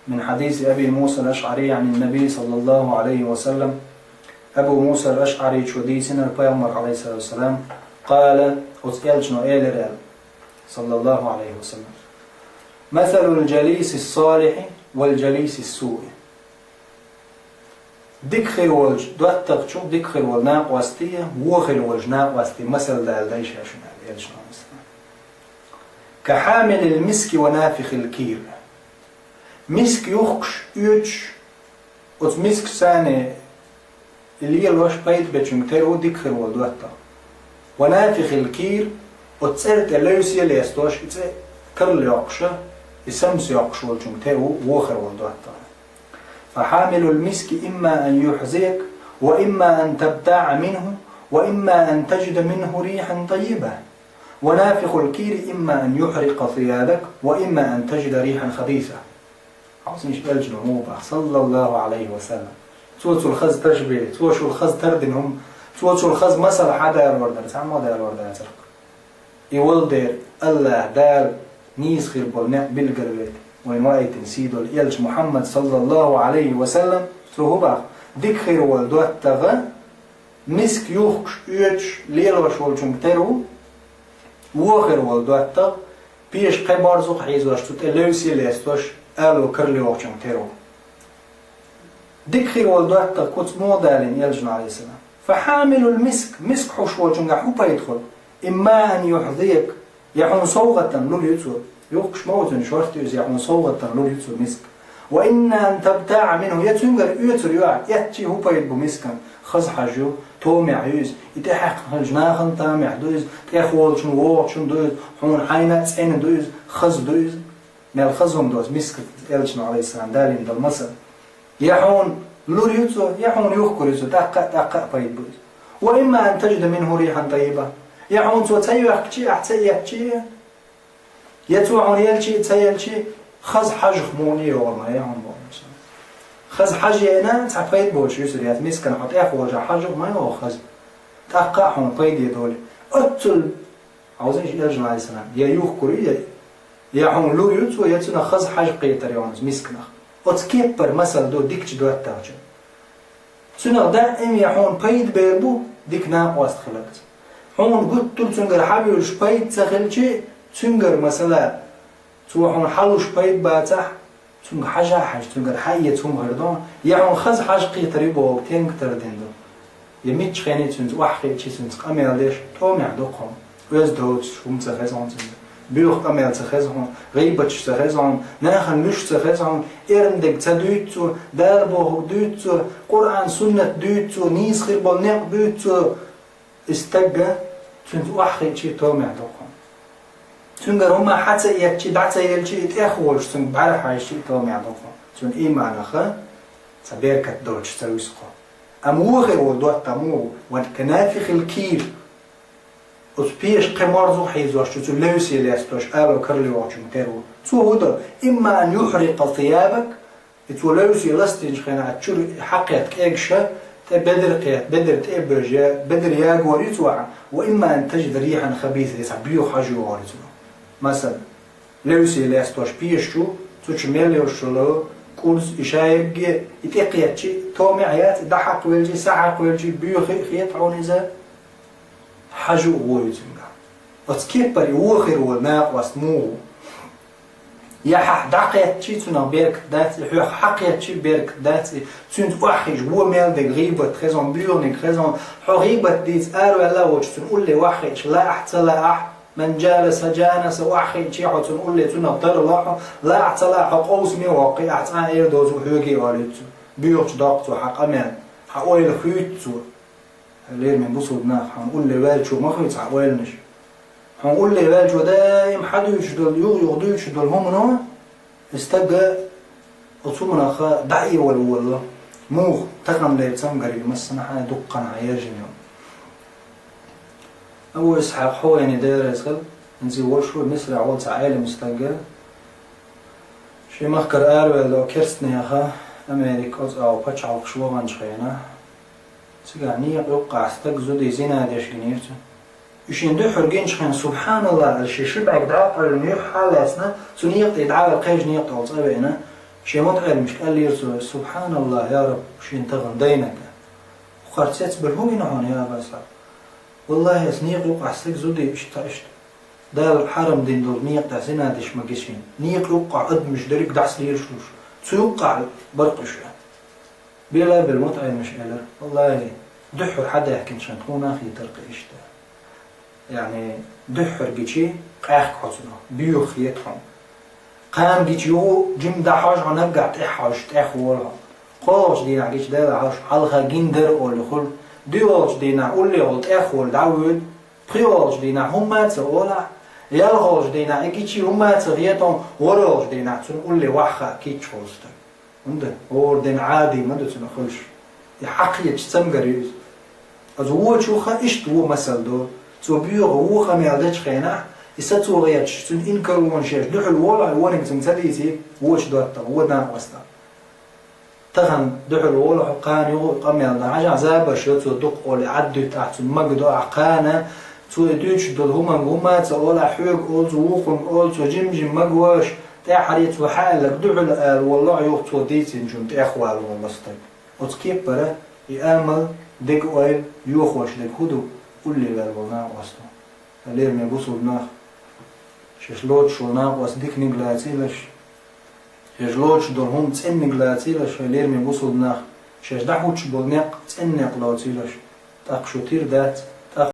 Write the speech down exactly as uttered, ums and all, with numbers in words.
من حديث أبي موسى الأشعري عن النبي صلى الله عليه وسلم. Абу Муса ал-АшӀарийчо дийцинарг, пайхамар, алейхиссалату вассалам, قال, оцу элчано элира, саллаллаху алейхи ва саллям: مثل الجليس الصالح والجليس السوء. Дика хир волчу доттагӀчу, дика хир волу накъостий, вон хир волчу накъостий масал дала дай ша шуна, аьлла элчано, алейхиссалам. كحامل المسك ونافخ الكير. Миск юхкуш, оьцуш, оцу мискашца и лелош пайда бечуьнга тера ву дика хир волу доттагӀа. ونافخ الكير, оцу цӀера тӀе левсе а лестош, и цӀе карла йоккхуш, и самса йоккхуш волчуьнга тера ву вон хир волу доттагӀа. فحامل المسك إما أن يحذيك، وإما أن تبتاع منه، وإما أن تجد منه ريحا طيبة. ونافخ الكير إما أن يحرق ثيابك، وإما أن تجد ريحا خبيثة. Хьовсийша элчано муха боху, саллаллаху алейхи ва саллям. Цо цул хаза ташбихь, цо цул хаза тардина хӀума, цо цул хаза масал хьан далор дара, цхьаммо а далор дацара. И волу дера, АллахӀ Дала нийса хир болу некъ билгалвайта, вайн ваийтина сий долу элча Мухьаммад, саллаллаху алейхи ва саллям, цо хӀун боху: дика хир волу доттагӀа, миск юхкуш, оьцуш, лелош волчуьнга тера ву, вон хир волу доттагӀа, пеша кхин борзо хьийзош, цу тӀе левсе а лестош, ало карла йоккхучуьнга тера ву. Дика хир волу доттагӀа куц муха далийна элчано, алейхиссалам? فحامل المسك, миск хьош волчуьнгахь хӀун пайда хуьлу? إما أن يحذيك, я хьуна совгӀатана лур ю цо. Юхкуш ма ву цуьнан, шорта ю иза, я хьуна совгӀатана лур ю цо миск. وإما أن تبتاع منه, я цуьнгара оьцур ю ахь, эцчи хӀун пайда бу мискана? Хаза хьожа ю, томехь ю иза. И тӀехьаькхна хилча нахана томехь ду иза, тӀехволчун, вогӀучун ду иза, хьуна хьайна а цӀена ду иза, хаза ду иза. Мел хаза хӀума доцу миска, элчано, алейхиссалам, далийна долу масал. Я хьуна лур ю цо, я хьуна юхкур ю цо, тӀаккха а, тӀаккха а пайда бу иза. وإما أن تجد منه ريحا طيبة. Я хьуна цо ца йоьхкичи, ахь ца эцчи, я цо хьуна елчи, ца елчи, хаза хьожах муха йогӀур ма ю хьуна боху. Хаза хьожа еана, цхьа пайда боцуш юьсур яц, мискана хьо тӀехволча хьожах ма йогӀу хаза. ТӀаккха а хьуна пайде долу. Оццул Хьовсийша элчано, алейхиссалам, я юхкур ю, я, я хьуна лур ю цо, я цунах хаза хьожа кхетар ю хьуна мисканах. Оцу кеппара масал ду дикачу доттагӀчун. Цунах даим я хьуна пайда бер бу дика накъост хиларца. Хьуна гуттар а цуьнгара хьан буьйлуш пайда ца хилчи, цуьнгара масала, цо хьуна хьан луш пайда бацахь, цуьнга хьажа а хьажа, цуьнгара хьан эца хӀума хир ду, я хьуна хаза хьожа кхетар ю боху, тенга тардина ду. Я мичча хенахь цуьнца охьахиъчи, цуьнца къамел деш, томехь ду-кх хьуна. Оьзда доцуш хӀума ца хеза хьуна цуьнца. Боьха къамел ца хеза хьуна, гӀийбаташ ца хеза хьуна, нахана луьйш ца хеза хьуна, эрна дерг ца дуьйцу цо, Дала бохург дуьйцу цо, Къуръан, суннат дуьйцу цо, нийса хир болу некъ буьйцу цо. И стаг, цуьнца охьахиъчи, томехь ду-кх хьуна. Цуьнгара хӀума хьан ца эцчи, дӀа ца елчи, и тӀехволуш цуьнга бӀаьрахьаьжчи, томехь ду-кх хьуна. Цуьнан ийманах цхьа беркат долчух ца вуьсу-кх хьо. Амма вон хир волу доттагӀа муха ву, ван канафихил кир. Оцу пеша кхин морзо хьийзош, цу левсе лестош, ало карла йогӀучуьнга тера ву. Цо хӀун до: إما أن يحرق ثيابك, и цо левсе ластийначу хенахь чуьра хьакхетта кӀегаш, тӀе бедар кхетта, бедар тӀе а бевжа, бедар ягор ю цо хьан, وإما أن تجد ريحا خبيثة, я цхьа боьха хьожа йогӀур ю цунах. Масала, левсе лестош пеша чу, цу чу мел йолуш йолу кӀурз, и шайгге, и тӀекхетчи, томехь яц, и дӀахьакхавелчи, сахьакхавелчи, боьха хета хьуна иза, хьожа а вон ю цуьнгахь. Оцу кеппара и вон хир волу накъост муха ву? Я хьан дӀакхетчи, цунах беркат дац, и хьох хьакхетчи, беркат дац, и цуьнца охьахиъча, вон мел дерг, гӀийбат хеза хьуна, боьханиг хеза хьуна, хьо гӀийбат дийца араваьлла а воцуш, цунна улле охьахиъча, лаахь, ца лаахь, من جالس جانس, охьахиъчи хьо цунна улле, цунах тарло хьо, лаахь, ца лаахь, хьо къовсаме а воккхий, ахь цкъа а эр доцу хьоьга а олуьйту цо. Боьхачу доккху цо хьан къамел, хьан ойла хуьйцу цо. Лераме бусулба нах, хьуна улле ваьллачо ма хуьйцу хьан ойланаш. Хьуна улле ваьллачо даим хьан дуьйцуш долу, юха-юха дуьйцуш долу хӀумано, и стаг оцу хӀуманах дӀаэвала волало. Муха, тахана дерг цамгарий массанхьа а дуккханхьа ержина ю. Абу Исхьакъ Хувайни, Дела реза хила, хӀинца и волуш ву, Мисрахь волу цхьа Ӏелам стаг, шен махкара араваьлла керстанеха Америка оцу агӀор пачхьалкхаш ваханчу хенахь, цигахь некъа юккъехь стаг зуда зина деш гинера цуьнан. И шен дуьхьал гинчу хенахь, субхьаналлахӀ аьлла, шен ши бӀаьрг дӀа а къевлина, юьхь а лаьцна, цу некъа тӀе дӀа а ваьлла, кхечу некъа тӀе цӀа а веана, Шен мотт Ӏелмаш кӀаллира цо: «Субханаллах, я Раб, шен тахана дайнага. Кхарцец бер хӀун гина хьона, я Аба Исхьакъ? Валлахи, ас некъа юкъахь стаг зуде иштта, иштта. Дала хьарам дина долу некъа тӀехь зина деш ма гича. Некъа юккъахь адамаш дерриг дӀасалелаш луш. Цу юккъахь баркъуьш». Бела бел мотт Ӏелмаш элира: «Валлахи, дуьххьара хьадаьхкинчу хенахь тхуна а хийтира кхин иштта. Яъни, дуьххьара гичи, къаьхка хьо цунах, боьха хета хьуна. Кхана гичи юха, жима дӀахьожа хьо, наггахь тӀаьхьа хьожуш, тӀех волу хьо. КхоалгӀачу дийнахь гичи Дала хьожуш, хьалха гина дара олий хуьлу. ДоьалгӀачу дийнахь уллехула тӀех волу дӀавоьду. ПхоьалгӀачу дийнахь хӀумма а ца олахь, ялхалгӀачу дийнахь и гичи хӀумма а ца хета хьуна, ворхӀалгӀачу дийнахь цунна улле ваха кийча хуьлу стаг». ХӀунда? ХӀора ден Ӏади ма ду цунах хуьлуш. И хьакхеташ цамгар ю иза. Аса вочуха иштта вон масал до. Цо боьха вон къамел дечу хенахь, и сацо гӀерташ, цуьнан инкарлонаш еш дуьхьал волахь, вониг цунна ца дийций, вочу доттагӀа, вон накъостагӀа. Тахана дуьхьал волахь, кхана юха къамел дан хьажахь, забарш йо цо дукха олий, Ӏад дуьту ахь, цунна мага до ахь кхана, цо и дуьйцуш долу хӀуманга хӀумма а ца олахь, хьоьга олу цо, вукхунга олу цо, жим-жим мага ваша, тӀаьххьара цо хьаьлларг дуьхьал ала воллахь, юха цо дийцинчунна тӀех вала волу стаг. Оцу кеппара и амал дега ойла йохош дерг хӀун ду, улле ваьлла волу накъосто? Хьо лераме бусулба нах, шаьш лоцуш волу накъост диканиг лацийлаш, шаьш лоцуш долу хӀума цӀенниг лацийлаш, хьо лераме бусулба нах, шаьш дӀахӀуттуш болу некъ цӀена некъ лоцийлаш, тӀаккха шу тира дац,